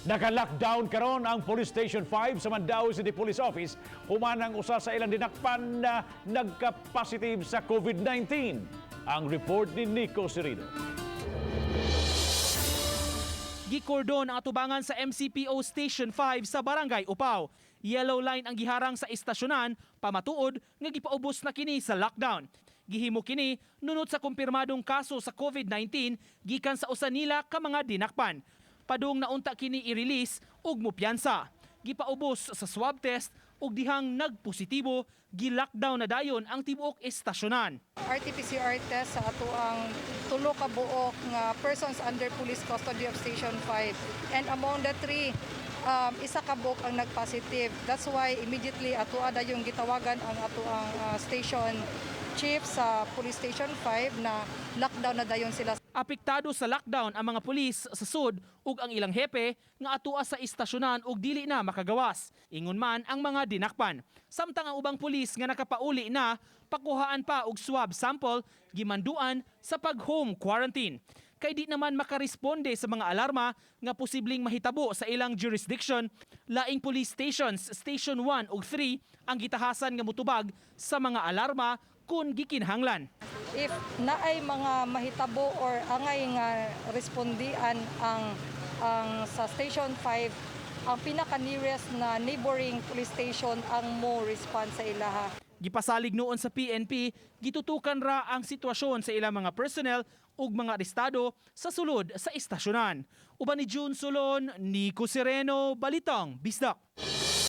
Naka-lockdown karon ang Police Station 5 sa Mandaue City Police Office human ang usa sa ilang dinakpan na nagka-positive sa COVID-19. Ang report ni Nico Serino. Gikordon ang atubangan sa MCPO Station 5 sa Barangay Upaw. Yellow line ang giharang sa istasyonan, pamatuod nga gipaubos na kini sa lockdown. Gihimo kini nunot sa kumpirmadong kaso sa COVID-19 gikan sa usa nila ka mga dinakpan. Padung na unta kini i-release ug mupiyansa. Gipaubos sa swab test ug dihang nagpositibo, gi-lockdown na dayon ang tibuok istasyonan. RT-PCR test sa atoang tulo ka buok nga persons under police custody of Station 5. And among the three, isa ka buok ang nag-positive. That's why immediately atoa dayong gitawagan ang atoang station chief sa Police Station 5 na lockdown na dayon sila. Apektado sa lockdown ang mga pulis sa sud ug ang ilang hepe nga atua sa istasyonan ug dili na makagawas. Ingon man ang mga dinakpan. Samtang ang ubang pulis nga nakapauli na, pakuhaan pa og swab sample, gimanduan sa pag-home quarantine. Kay di naman makaresponde sa mga alarma nga posibleng mahitabo sa ilang jurisdiction, laing police stations, Station 1 ug 3 ang gitahasan nga mutubag sa mga alarma kung gikinahanglan. If naay mga mahitabo or angay nga respondian ang sa Station 5, ang pinaka nearest na neighboring police station ang mo respond sa ilaha. Gipasalig noon sa PNP, gitutukan ra ang sitwasyon sa ilang mga personnel ug mga arestado sa sulod sa istasyonan. Uban ni June Solon, Nico Sereno, Balitang Bisdak.